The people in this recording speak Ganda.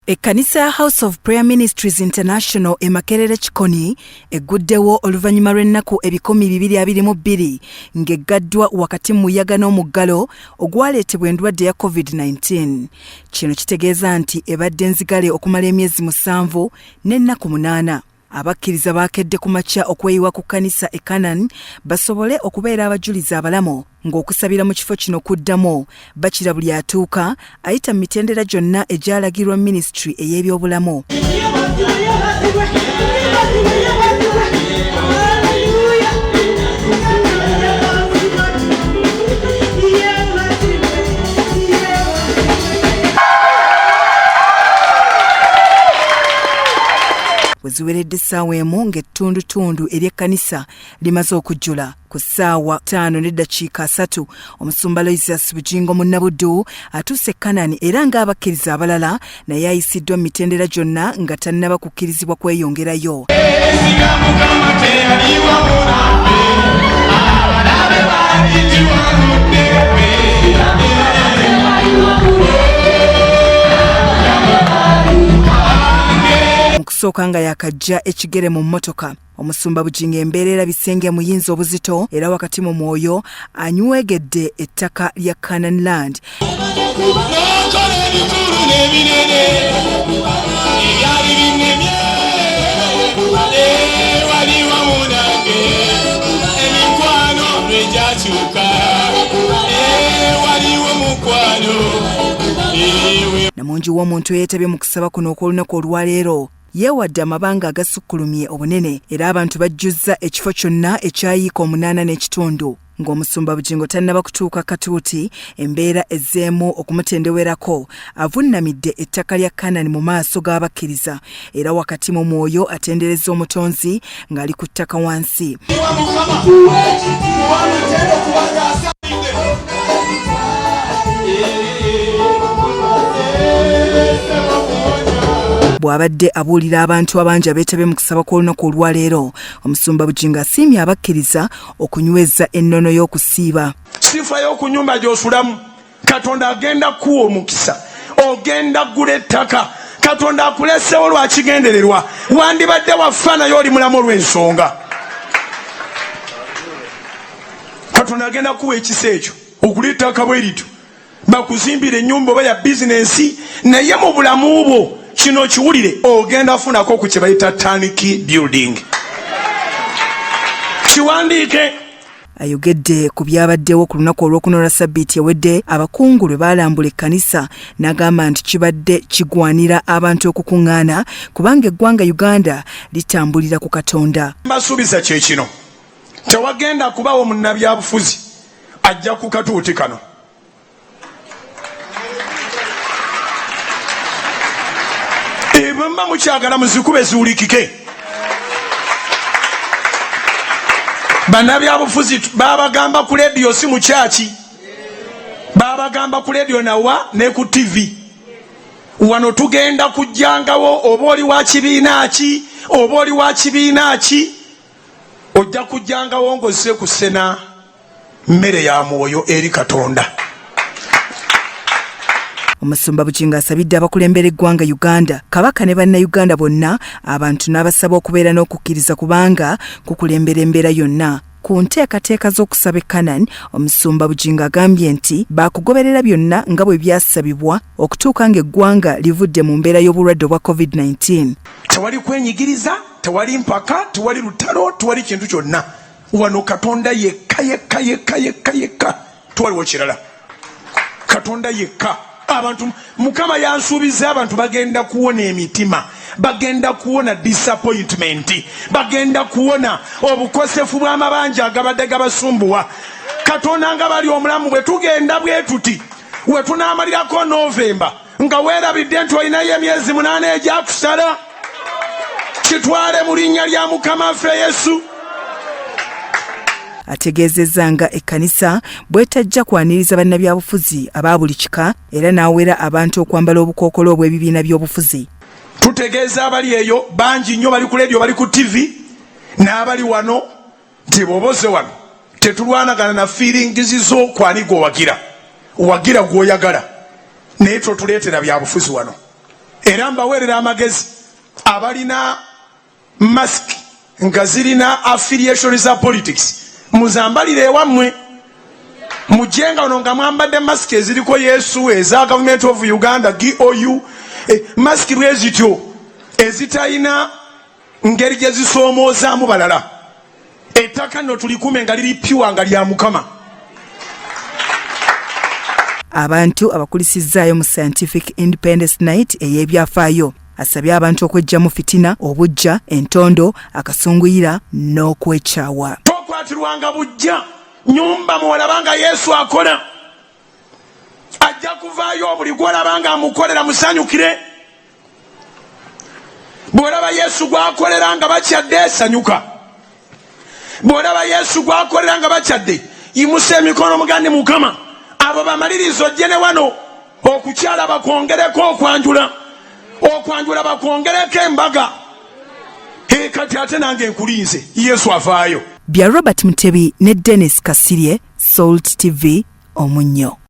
Ekkanisa ya House of Prayer Ministries International e Makerere Kikoni egguddewo oluvannyuma lw'ennaku 222 ng'eggaddwa wakati mu muyaga n'omuggalo ogwaleetebwa endwadde ya COVID-19. Kino kitegeeza nti ebadde nzigale okumala emyezi 7 n'ennaku 8. Abakkiriza baakedde ku makya okweyiwa ku kkanisa e Canaan basobole okubeera abajulizi abalamu ng'okusabira mu kifo kino kuddamu bakira buli atuuka ayita mu mitendera gyonna egyalagirwa minisitule ey'ebyobulamu. We ziweredde essaawa 1 ng'ettundutundu ery'ekkanisa limaze okujjula. Ku ssaawa 5:30 omusumba Aloysius Bugingo Munnabuddu atuuse e Canaan era ng'abakkiriza abalala naye ayisiddwa mu mitendera gyonna nga tannaba kukkirizibwa kweyongerayo. Mu kusooka nga yakajja ekigere mu mmotoka, omusumba Bugingo embeera erabise ng'emuyinza obuzito era wakati mu mwoyo anywegedde ettaka lya Canaan Land. Namungi w'omuntu eyeetabye mu kusaba kuno okw'olunaku olwaleero yeewadde amabanga agasukkulumye obunene era abantu bajjuzza ekifo kyonna ekyayiika 8.5. Ng'omusumba Bugingo tannaba kutuuka katuuti, embeera ezzeemu okumutendewerako avunnamidde ettaka lya Canaan mu maaso g'abakkiriza era wakati mu mwoyo atendereza omutonzi ng'ali ku ttaka wansi. Bw'abadde abuulira abantu abangi abeetabye mu kusaba kw'olunaku olwaleero, omusumba Bugingo asiimye abakkiriza okunyweza ennono y'okusiiba. Sifayo ku nnyumba gy'osulamu, Katonda agenda kukuwa omukisa, ogenda kugula ettaka. Katonda akulesewo lwa kigendererwa, wandibadde wafa naye oli mulamu olw'ensonga. Katonda agenda kukuwa ekisa ekyo, ogule ettaka bwe lityo, bakuzimbira ennyumba oba ya bizinensi, naye mu bulamu bwo kino kiwulire, ogenda funako ku kye bayita turnkey building. Kiwandiike. Ayogedde ku byabaddewo ku lunaku olwokuna olwa ssabbiiti ewedde abakungu lwe baalambula ekkanisa, n'agamba nti kibadde kigwanira abantu okukuŋŋaana kubanga eggwanga Uganda litambulira ku Katonda. Mbasuubiza kye kino, tewagenda kubawo munnabyabufuzi ajja ku katuuti kano. Ebwe mba mukyagala muzikube ziwulikike. Bannabyabufuzi babagamba ku lediyo si mu kyaki, babagamba ku lediyo nawa ne ku TV. Wano tugenda kujjangawo oba oli wa kibiina ki, oba oli wa kibiina ki, ojja kujjangawo ng'ozze kusena mmere ya mwoyo eri Katonda. Omusumba Bugingo asabidde abakulembera eggwanga Uganda, Kabaka ne bannayuganda bonna, abantu n'abasaba okubeera n'okukkiriza kubanga kukulembera embeera yonna. Ku nteekateeka z'okusaba e Canaan, Omusumba Bugingo agambye nti baakugoberera byonna nga bwe byasabibwa okutuuka ng'eggwanga livudde mu mbeera y'obulwadde obwa COVID-19. Tewali kwenyigiriza, tewali mpaka, tewali lutalo, tewali kintu kyonna. Wano Katonda yekka yekka yekka yekka yekka, twaliwo kirala. Katonda yekka. Abantu Mukama yansuubiza abantu bagenda kuwona emitima, bagenda kuwona disappointment, bagenda kuwona obukosefu bw'amabanja agabadde gabasumbuwa. Katonda nga bali omulamu, bwe tugenda bwe tuti we tunaamalirako Novemba nga weerabidde nti olinayo emyezi 8 egyakusala, kitwale mu linnya lya Mukama waffe Yesu. Ategeezezza nga ekkanisa bw'etajja kwaniriza bannabyabufuzi aba buli kika era n'awera abantu okwambala obukookolo obw'ebibiina by'obufuzi. Tutegeeza abali eyo bangi nnyo, bali ku leediyo, bali ku TV n'abali wano nti bw'oba ozze wano tetulwanagana na fiiringizi zo kwani gw'owagira, wagira gw'oyagala, naye totuleetera byabufuzi wano. Era mbaweerera amagezi abalina mask nga zirina affiliation za politics, muzambalire ewammwe, mujje nga ono nga mwambadde mask eziriko Yesu, eza Government of Uganda, GOU, mask bwe zityo ezitalina ngeri gye zisoomoozaamu balala. Ettaka nno tulikume nga liri pure, nga lya Mukama. Abantu abakulisizzaayo mu Scientific Independence Night ey'ebyafaayo, asabye abantu okweggyamu fitina, obujja, entondo, akasunguyira n'okwekyawa. Tokwatirwanga bujja nyumba muwalaba nga Yesu akola, ajja kuvaayo. Buli gwolaba nga amukolera, musanyukire. Bw'olaba Yesu gwakolera nga bakyadde, sanyuka. Bw'olaba Yesu gwakolera nga bakyadde, yimusa emikono mugandi, Mukama, abo bamaliriza ojje ne wano okukyala, bakwongereko okwanjula, okwanjula bakwongereko embaga. Kati ate nange nkulinze, Yesu avaayo. Bya Robert Mutebi ne Dennis Kasirye, Salt TV, Omunnyo.